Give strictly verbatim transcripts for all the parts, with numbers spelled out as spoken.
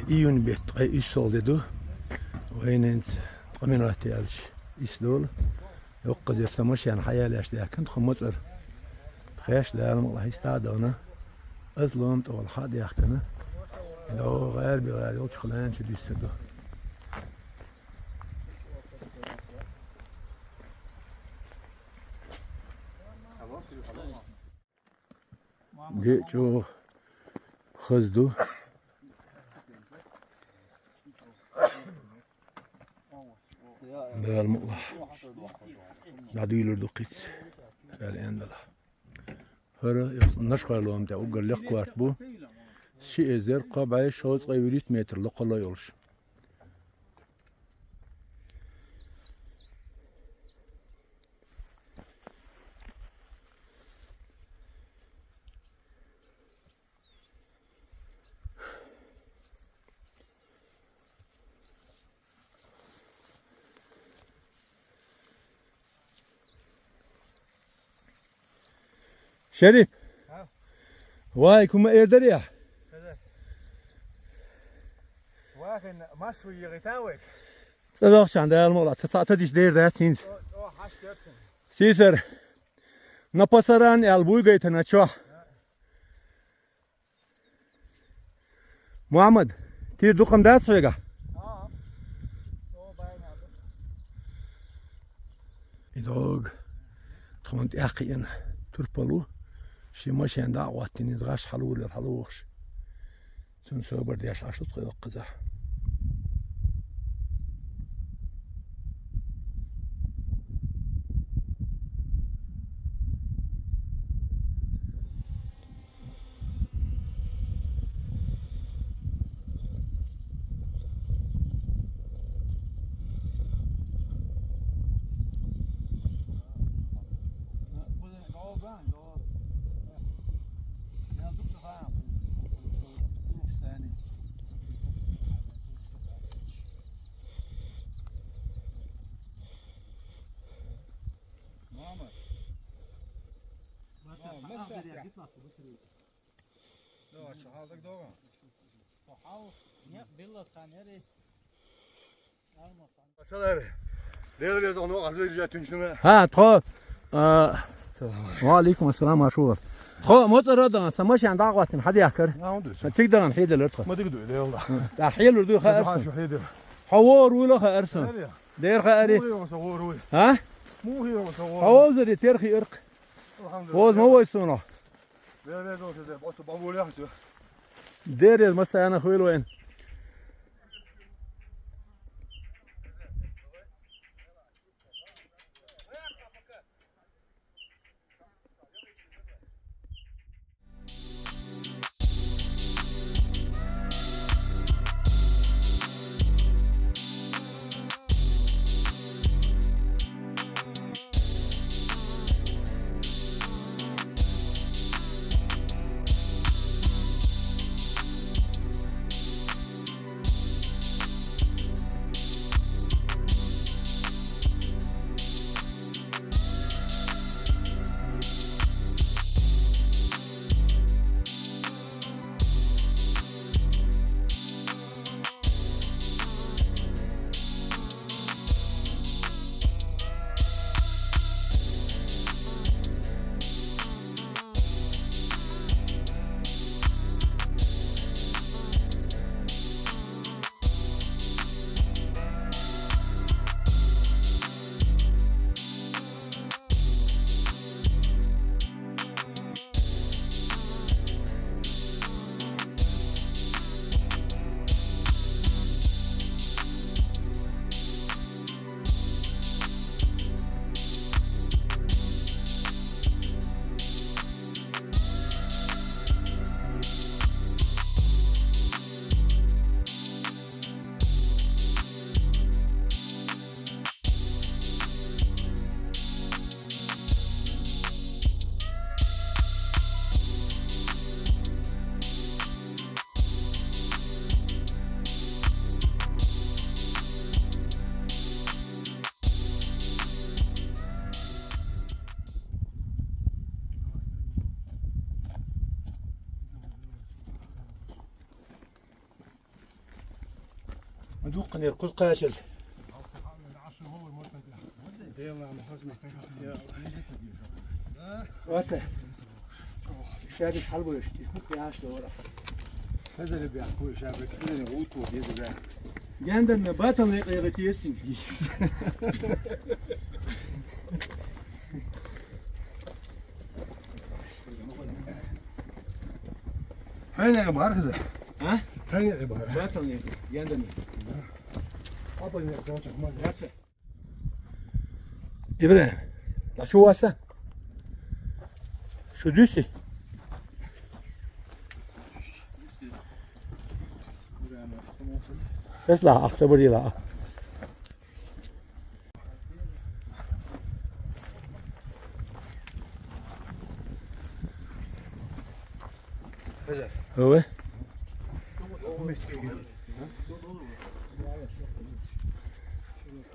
Июнь бетта ткъе уьссалгӀа де ду. Вайнанца ткъа минот яьлча исс долу. Йоккхаза сан машен хьаялеш даьхкина тхо МоцӀара. Тхаьш Дала мукъалахь йиста а догӀна. Аса лома тӀехула хьа а даьхкина. ДогӀа гӀарби гӀар йолчу хиланчу дуьсса ду. Де чӀогӀа хаза ду. Дала мукъалахь. ДӀадуьйлур ду кхица. Дала эндала. ХӀара Нашхойн лома тӀе уггар лекха корта бу. Ши эзар кхо бӀе шовзткъе вуьрхӀитта метр локхалла йолуш. Шерип! Хьа? Вай, кхуьнга эр дара я? Хаза. Вахин, массо йигӀийтан вай? ЦӀа дохчан, Дала мукъалахь, ца цхьа тадиш дер дац хӀинца. О, о, хьаш яцин. Сийсар, на пасаран аьлла буй гайтана чохь. Мухьаммад, тир дукхам дац хьоьга? И дог тхуна тӀаьхьа кхиъна турпал ву. Ши машен дӀа а гӀоттина, иза гӀаш хьалаволавелла хьалавохуш. Цунна собар деш Ӏаш ду тхо йоккхаза. ХӀа, тхо, а, ва алейкум ассалам, Ашур. Тхо МоцӀара дан, сан машен дӀа а гӀоттина, хьа дехкара. Цига дан хьедалар тхо. ТӀа хьелур дуй хаьара сан. Хьо вор вуйла хаьара сан. Дера хаьара. А? Хьо вовзаре терхи иркх. Вовза ма вой суна. Дерриг массарна хуьлу вайн. Юхханера кхуза кхачал. Васа. Шабиш хьалбойш ти. Яш дора. Хаза ребят, кой шабиш, кой утку, деза. Гендан батан ле, ле, тесин. Хьайна бахьар хаза? А? Хьайна бахьар? Батан ле, гендан. Апа не, короче, хман. Яса. ИбрагӀим, а шу васа? Шу дуьси? Сесла, ах, сабарила. Ой.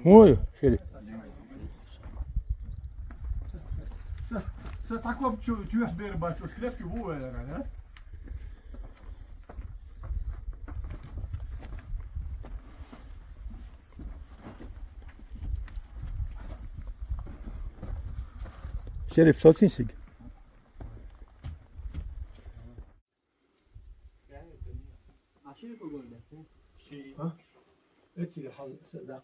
Ой, шери. Са, са таком чу, чу бер бачу, скреп чу бу, а? Шериф, социн сиг. А шериф у города? Ши. А? Эти хал садак.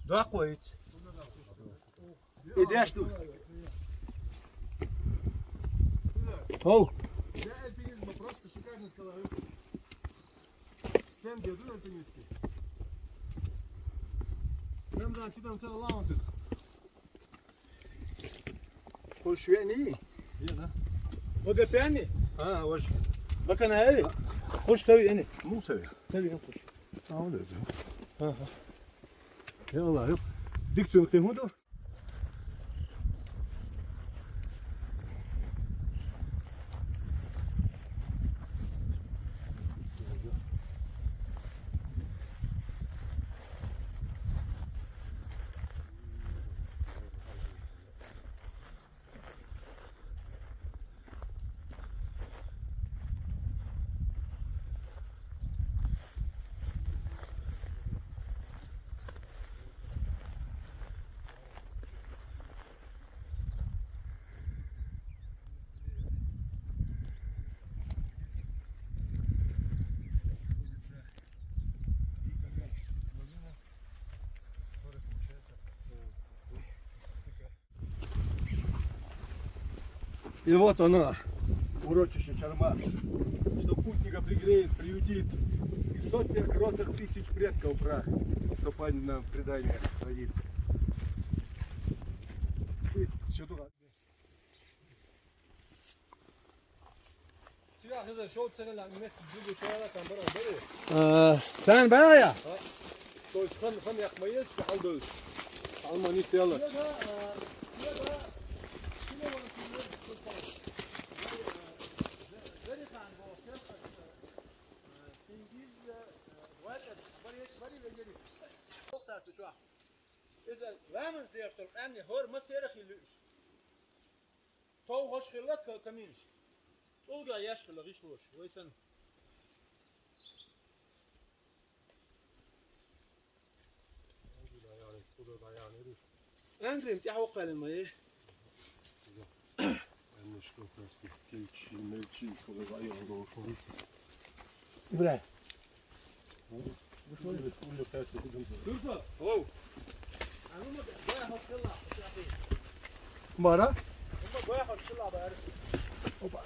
Дакъа вайт. Идеш ду. Хов. Для альпинизма просто шикарный скалолаз. Стенд я, да, альпинистский? Прям, да, ты там целый лаунсер. Хуш вени? Я, да. Ога пени? А, ож. Бакана эви? Хуш сави эни. Ну, сави. Сави хуш. А, он да. Ага. Я, Аллах, юк. Дикцию ты худу? И вот оно, урочище Чармаш, что путника пригреет, приютит, и сотня кротых тысяч предков прах, что память нам предание хранит. И что тут? Сига хиза шоу цена на месте другу цена там бара бара. Э, сан бая? А? То есть хан, хан як маел ска халдой. Алма не стояла. Раман зерштор, амни хор масера хилюш. Тов хош хилла ка-, каминш. ТӀулга яш хилла гӀишлуш. Вай сан. Андрей, тя хоккалин мае. Ибрай. Турпа. Оу. Мара? Опа.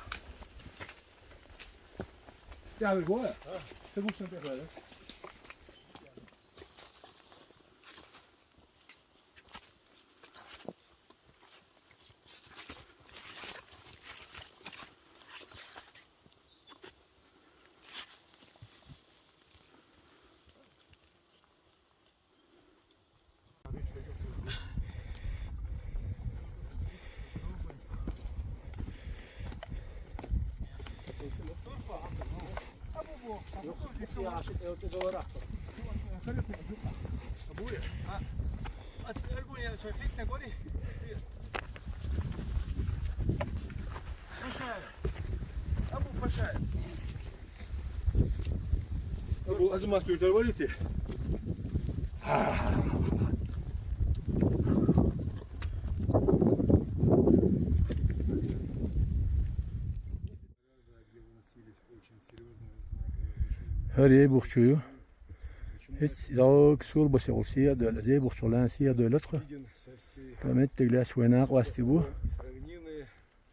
Тя ви боя? Ты гуш на тя боя? Абу Азамат юртар валити. ХӀара Ейбухчу ю. ХӀинца дӀа Сурбасе гӀолла сий а доьлла, Ейбухчу гӀолла сий а доьлла тхо. ХӀара меттиг лаьцна вай накъостий бу.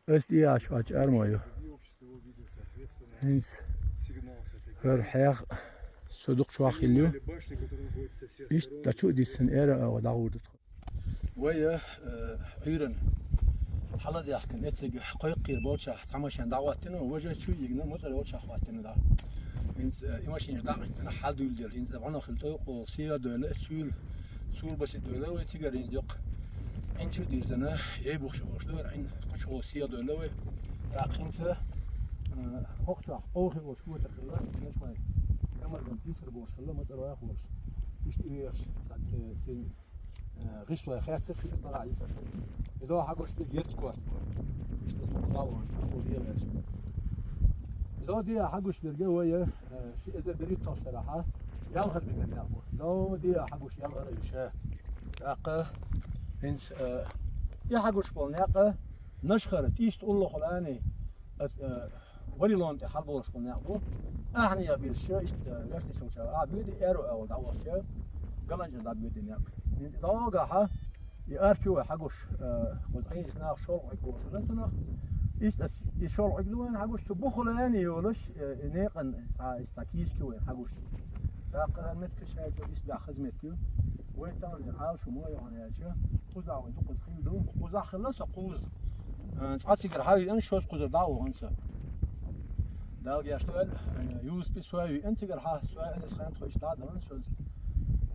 Ас тӀе а шу а чӀармо ю. ХӀинца хӀара хьех со дукха чохь хилла ю. Иштта дӀа чу а диссина, ара а дӀагӀур ду тхо. Вай, э, Ӏуьйранна хьала даьхкина, эцциг кхойкхийра болчохь цхьа машен дӀахӀоттина, важа чу а йигна, моцӀар йолчохь хӀоттина дӀа. ХӀинца, э, и машенаш дӀахӀиттина, хьала дуьллера. ХӀинца бӀаьнах хилла тӀе а къола сий а доьлла, цуьйла, цуьйла баси доьлла вай цигара хӀинца йоккха. Ӏин чу а дирзина, Ейбухчу волуш ду вай Ӏин, кху чу гӀо сий а доьлла вай. ТӀаккха хӀинца, э, хӀокху чохь къовхий волуш хӀота хилла, нешмай, камарган писар болуш хилла, моцӀар ваха волуш. Иштта вехаш, тӀаккха, э, церан Э, гӀишлой хестар шу иза дагахь йисар. И до хьагуш дерг етта корта. Иштта дукха дӀа а вахана, хьан хӀун лелаеш. И до де хьагуш дерг вай, э, ши эзар берхӀитталгӀачу шарахь, ялхара бигар некъ бу. До де хьагуш ялхара уьш. ТӀаккха, хӀинца, э, и хьагуш болу некъ, Нашхара, тӀиста уллохула ани, ас, э, Вавилон тӀе хьалаболуш болу некъ бу. Ахьа некъ бирша, иштта, вешнаш волчара, а, боьди, аьрру агӀор дӀавахча, галанча дӀабоьди некъ. ХӀинца догахьа, и арки вай хьагуш, э, кхуза Ӏийса нах шолгӀа Ӏуьг болуш хилла цунах. Иштта ас, и шолгӀа Ӏуьг луъан хьагуш, цу бухула ани йолуш, э, и некъан цхьа, и цхьа кийсак ю вай хьагуш. ТӀаккха ар меттиг шайчо исбаьхьа хаза меттиг ю. Вай тахана Ӏалашо ма йохьана яьлча, кхузахь вай дукхаза хилла ду. Кхузахь хилла со кхуза. Э, цкъа цигара хьан виъна, шозза кхузара дӀа а вахана со. Дала гечдойла, э, Юсупи со а виъна цигара хьан, со а Анисхан тхо иштта дӀа а дахана шозза.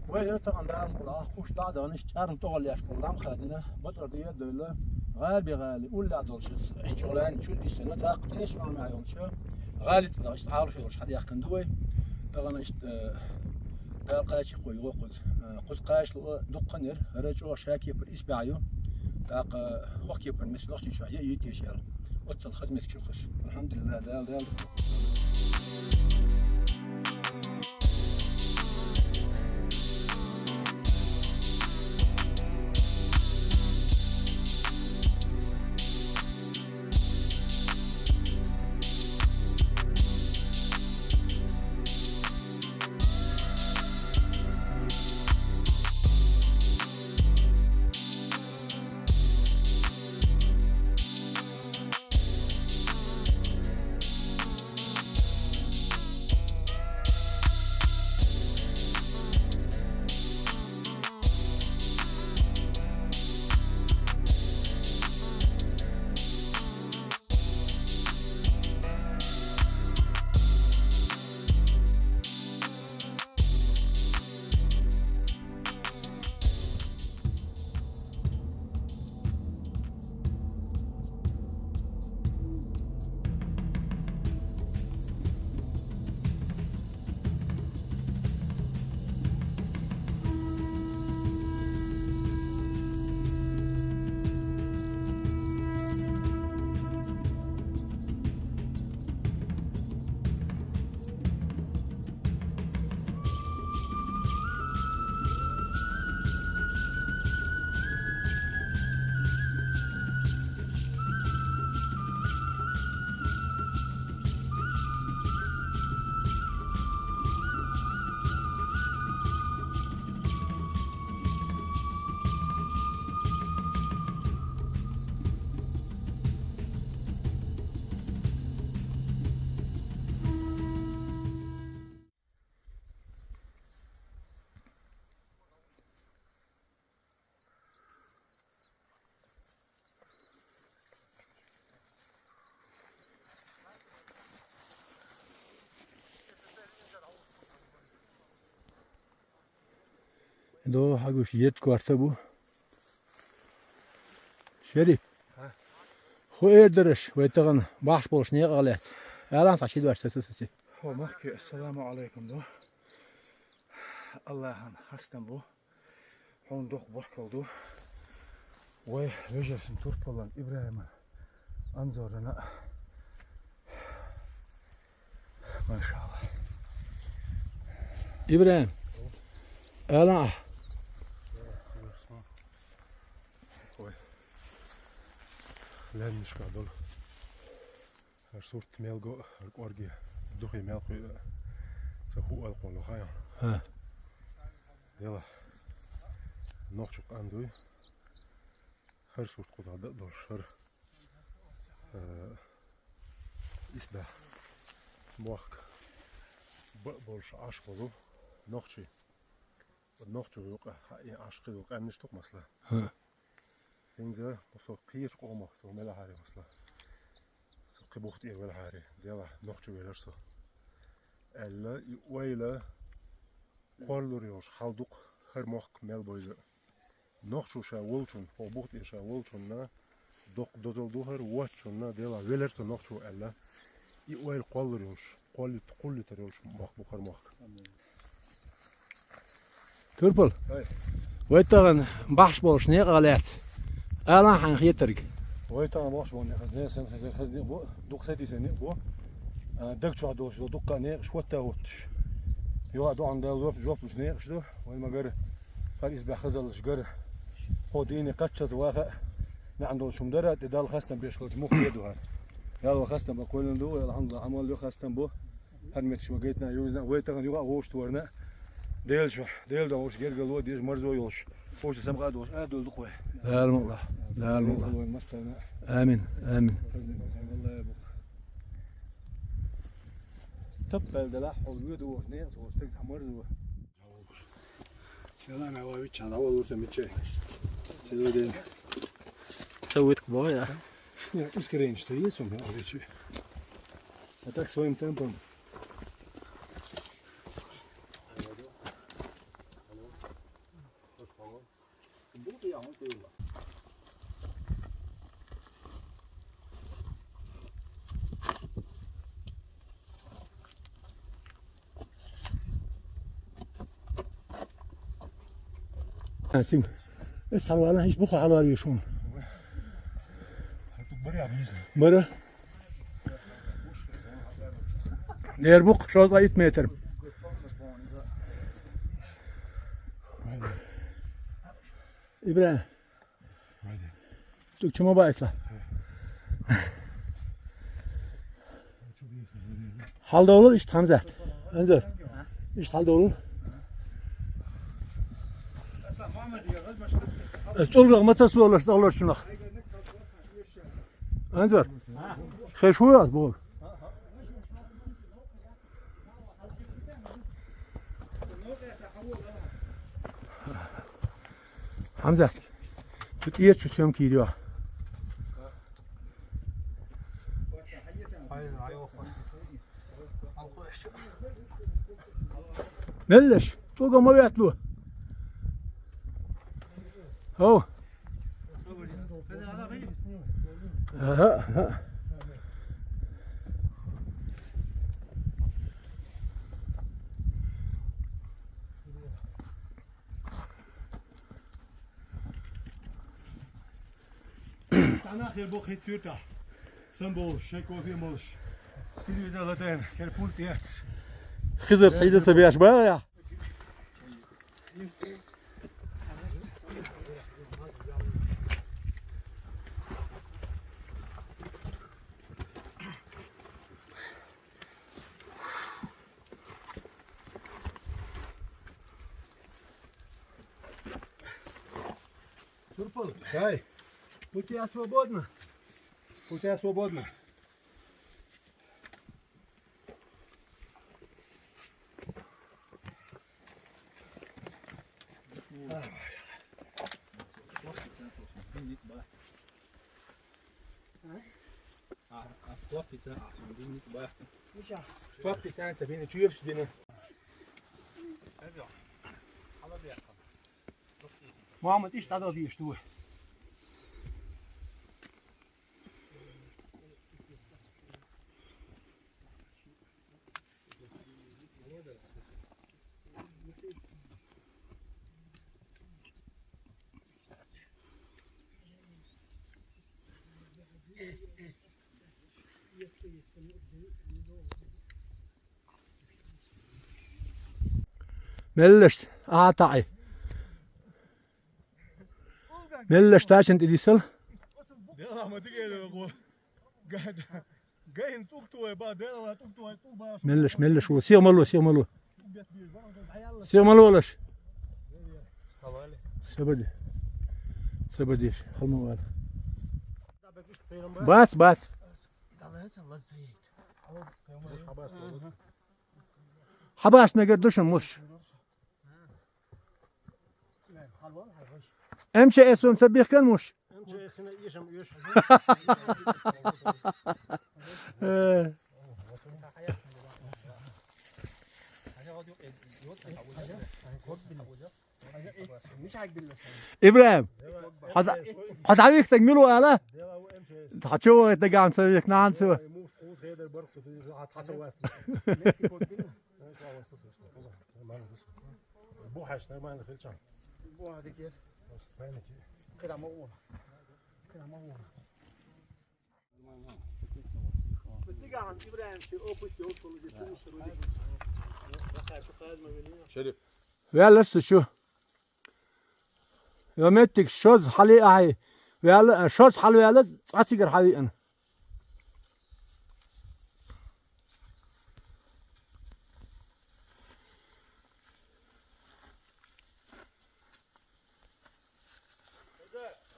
Вай хӀара тахана Дала мукъалахь, кхуш дӀа а дахана, иштта чӀарна тӀогӀоллеш болу лам хадина, моцӀар де а доьлла, гӀарби гӀали, уллехь долуш иза, Ӏинчу гӀалани чу а диссина, тӀаккха тӀе а ши ма йолчу, гӀали тӀе даха, иштта Ӏалашо йолуш хьадехкина ду вай. Тахана иштта, э, Дала кхача кхо юха кхуза. Э, кхуза кхачалуш дуккха а нера, хӀара чӀогӀа ша кепара исбаьхьа ю. ТӀаккха хӀокху кепара мис Нохчийчохь е а йитийша яра. Оццал хаза меттиг чу хаш. Алхьамдулиллах, Дала, Дала. До хьагуш етта корта бу. Шериф. А? ХӀун эр дара аша вай тахана бахьаш болчу некъах лаьцна? Алахьа цхьа ши дош ца, ца, ца, ца. Хьо махке ассаламу алейкум ду. Аллахьан хастам бу. Хьуна дукха баркалла ду. Вай вежаршна Турпалан ИбрахӀиман, Анзорана. Машалла. ИбрахӀим. Ала. Ой. Лаьмнашка долу. ХӀара сурт мел го, хӀара кӀорге духе мел кхуьу, ца хӀу алкхоло хаьа. ХӀа. Дела. Нохчо къам дуй. ХӀара сурт кхузахь дан а долуш, хӀара, э, исбаьхьа мохк бан а болуш Ӏаш болу нохчий. Нохчо юкъа хьаъ Ӏаш хилла къаьмнаш ду-кх масала. ХӀа. ХӀинца со кхечу къомах со мел ахьара масала. Со кхин бух тӀера велахьара, делахь нохчо велара со. Аьлла, и ойла кхоллалур йолуш хьал ду-кх хӀара мохк мел бойла. Нохчо ша волчунна, хӀокху бух тӀера ша волчунна, доккха дозалла ду хӀара, воцчунна, делахь велара со нохчо аьлла. И ойла кхоллалур йолуш, кхоллит-, кхуллуьйтур йолуш мохк бу хӀара мохк. Турпал. Ай. Вай тахана бахьаш болуш некъах лаьцна. Ала хьайн хетарг. Вай тахана бахьаш болу некъах, хаза, сан хаза, хаза некъ бу, дукха сатийсина некъ бу. А, даг чохь долуш ду дуккха а некъаш хӀотта а хӀуттуш. Юха а доӀана Дала жоп, жоп луш некъаш ду. Вай ма гара, хӀара исбаьхьа хазаллаш гара. Хьо дийне кхаччалц ваха а, маьӀна долуш хӀума дара, тӀе Далла хастам беш хилча муха хир ду хӀара. Дала вай хастам бан кхоьллина ду, вай, алхьамдулиллахӀ, Ӏамал ю хастам бу. ХӀара меттигаш ма гайтина, юхана вай тахана юха а вовшахтоварна, Дела чохь, Дела догӀуш гергарло деза марзо йолуш, вовшашца самукъа а долуш, а, дуьйла ду-кх вай. Дала мукъ лахь, Дала мукъ лахь. Дала вайн массарна. Амин, амин. Хазна, валлахӀи, бу-кх. Тап аьлла делахь, хьо вуьйр ду вовш, некъаца вовш, стегца хьан марзо. Салам алейкум, чан, а, валур сан мичча. Целый день. Ца вуьтку боху, я? Нет, ускорение что есть у меня, а, речи. А так своим темпом. Ха, сим. Эс хьалвана, иш буха хьалвар веш хьуна. Бара. Дера бу-кх шовзткъе итт метр. ИбрахӀим. Цуьнга чу ма баийсала. Хьалдовлал иштта, Хьамзат. Анзор. Иштта хьалдовлал. Ас тӀулгах ма тасалолаш, дӀалочунах. Анзор. Хеш ву ас боху? Хьамзат, цу тӀера чу съёмка йийр ю. Меллаш, тӀулга ма веттало. ХӀо. Аха, аха. Цхьана хир бу кхин цуьртахь. Сан болуш, шайн кофе молуш. Телевизор латийна, хир пункт яц. Хизар хьийда ца беш бара я? Турпал. Дай. Путя свободно. Путя свободно. Мухьаммад, иштта дӀадала дезаш ду вай. Меллаш, а, таӀи. Меллаш тачан тӀе дисал. Дела ма дигеда гу. Гайда. Гайн тӀугтуй ба, дела тӀугтуй, тӀугба. Меллаш, меллаш, во. Сига мало, сига мало. Сига мало лаш. Сабади. Сабадиш, халма вал. Бац, бац. Хьабас мегар ду шун муш. МЧС вон ца бихкан муш. МЧС-на ишам уьш. Э. ИбрахӀим, хьо да-, хьо дӀавихтаг мила ву ала? Хьо чу вахийтаг ам ца вихк, нахана ца вихк. Бухаш нормально хилча. Шериф. Ваьлла со чу. Йо, меттиг шозза хьале ахьи. Ваьлла, шозза хьалваьлла, цкъа цигара хьавеана.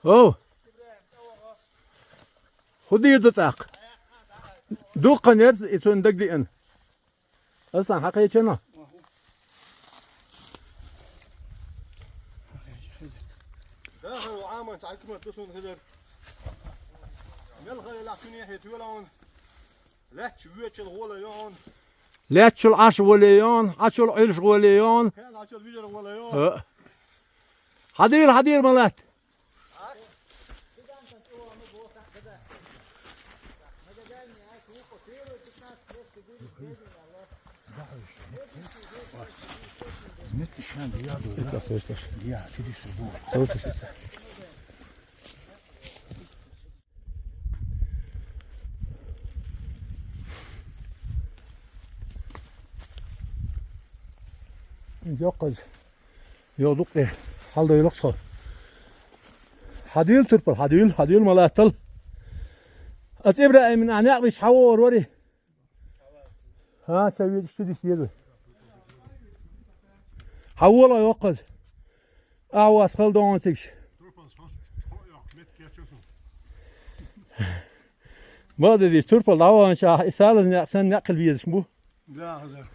О! ХӀу дийр ду тӀаккха? Дуккха нерс и цунна дагадеана. Аслан, хьакхечана? Дахар ва Ӏаман цхьа хӀикмат ду суна хилар. Мел хилалахь цуьнан хье тоьлаун. Лаьтташ воьчул гӀоле йоан. Лаьттачул Ӏаш гӀоле йоан, Ӏачул Ӏуьллуш гӀоле йоан. Кхел Ӏачул вижар гӀоле йоан. Хьадийла, хьадийла, ма латта. Йоккхаз. Йо, дукъе, хьалдойла тхо. Хьадийла турпал, хьадийла, хьадийла ма латтал. Ас ИбрахӀимна а некъ беш хьавогӀур вари. ХӀа, ца везаш чу дис деза. Хьавола йоккхаз. Ахьа вас хала догӀун цигаш. Ма де диш, турпал дӀаваханча, и салаз некъ санна некъ хила везаш бу. Да, да.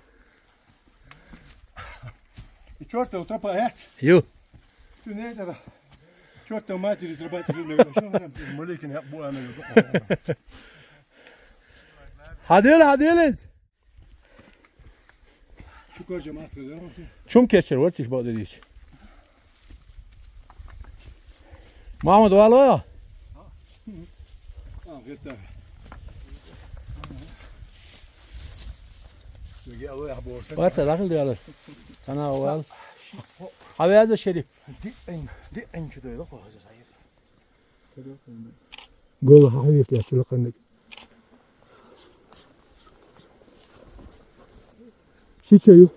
И чёртова тропа яц? Ю. Цу незара. Чёртова матери тропа, цу незара. Шо хӀана, малейкин хьакъ бу ана. Хьадел, хьадел инц. Чу кожа мат хезар хӀунси? Чум кечер варциш бакъдердичи. Махьмуд, вало? А, гӀерта. Варца дахил диалар. Сана вал. Хьавяза, Шериф. Диъин, диъин чу дойла хо хаза сайир. Гола хьахьавирт яхча лакханнаг. Ши чаю.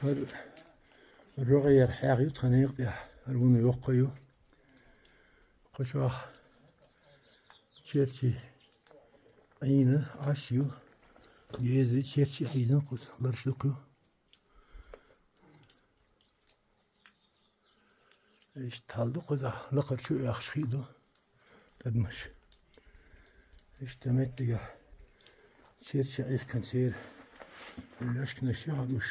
ХӀара рогӀера хьагӀ ю тхан некъа тӀехь, хӀара вуно йоккха ю. Кху чохь черчий Ӏийна Ӏаш ю. Гезари черчий хьийзина кхуза ларш ду кху. Иштта хьал ду кхузахь, лакхара чу оьхуш хи ду адамаш. Иштта меттигехь черчий Ӏехкан церан лаьшканаш ю хьан уьш.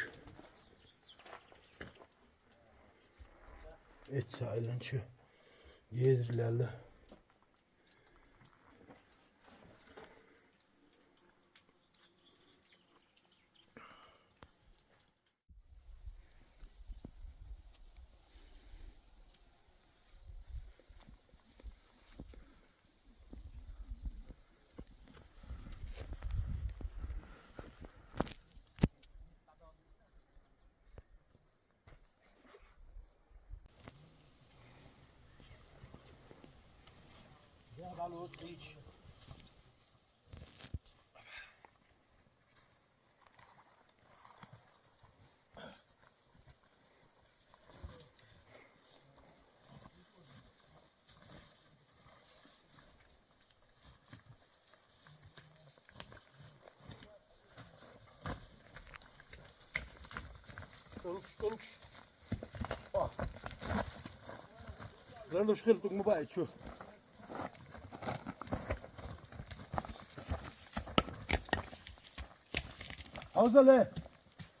Эцца Ӏаьллачу гезар лаьлла. Ларлуш хила тӀуг ма баьи чу. Хьовзале!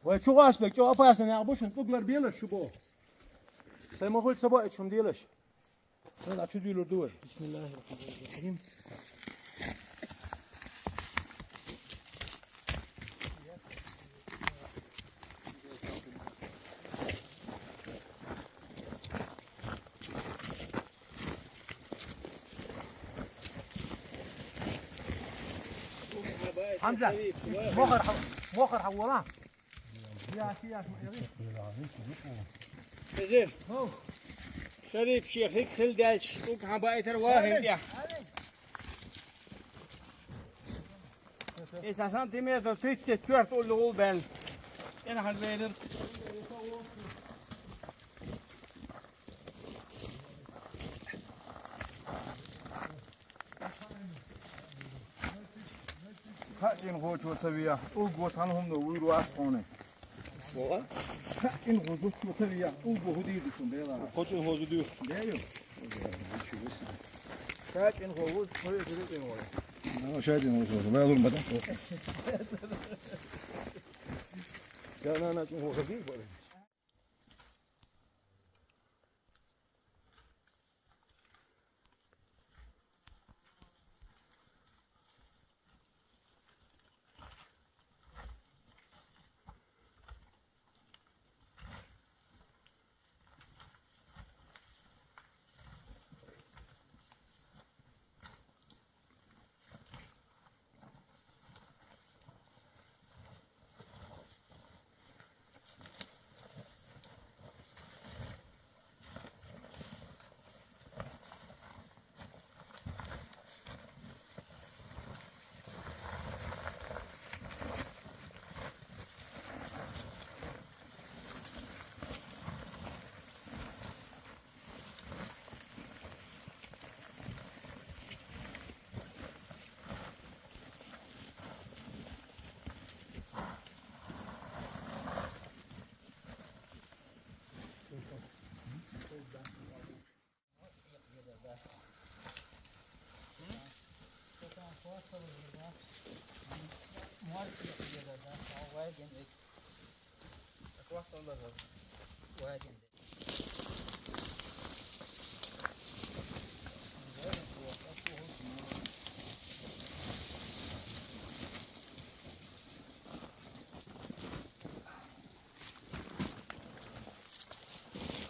Вай чу гӀаш бег, чӀо опасно нах бу шун, тӀуг лар белаш шу бо. Сайн ма хуьлу ца баьи чу хӀума делаш. Вай, а чу дуьйлур ду вай. Бисмиллахир-рахманир-рахим. Хьамза, мохар хьа-, мохар хьавола. Хезира, Шарип шех хӀиг хила даьлча, тӀуг хьан баийтар вахина тӀехь. Иза сантиметр тридцать коьрта уллу гӀул баьлла. ТӀенахьа вейлира. Кхаа чӀин гӀочо ца веа, угго цхьана хӀумано вуьйр вац хьуна. Кхаа чӀин гӀо зудчо ца веа, угго хӀу дийр ду шун Делахь? Кхо чӀин гӀо зуд ю. Де ю? Ничего себе. Кхаа чӀин гӀо ву, кхо чӀин гӀо. Ну, ша чӀин гӀо зуд, ва лур ма дан. Да, на, на, чӀин гӀо зуд ю.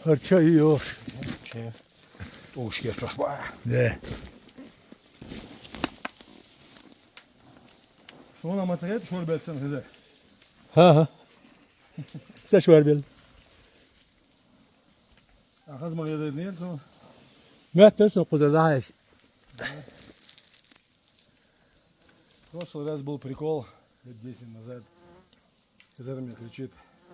ХӀара ча йош. Ча. Уш еш чаш ба. Де. Шуна ма цагет шур бетсен хизе. Ха-ха. Са шур бел. А хазма ядер нет, но. Мя тес но куда заеш. В прошлый раз был прикол, лет десять назад. Хизар мне кричит: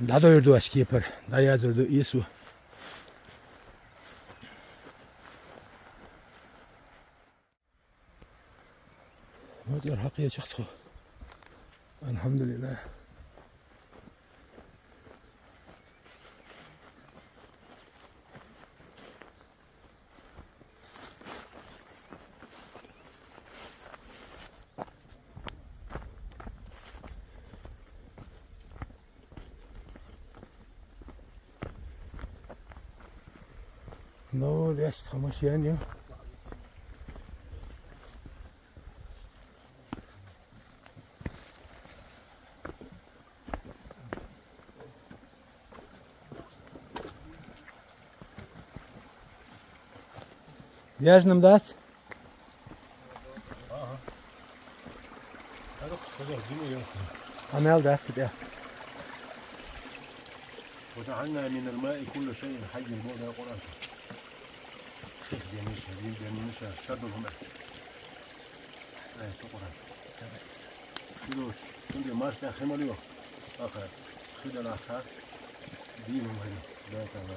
дӀадойр ду аьлча кепара, дӀаяздойр ду Ӏийса. Вот яр хьакхеча тхо. Алхьамдулиллахь. Ну, лаьцна тха машен ю. Яжнам дац? Ага. Къамаьл дац, тӀе. وجعلنا من الماء كل شيء حي, боху Дала Къуръан чу. Хих денаш, рим денаш, шадолхун аьлча. Аят Къуръан. Ши доцуш, цундела марш тӀехь хи ма ло. Аха, хи далахь, дийна хӀума хила. Дала царна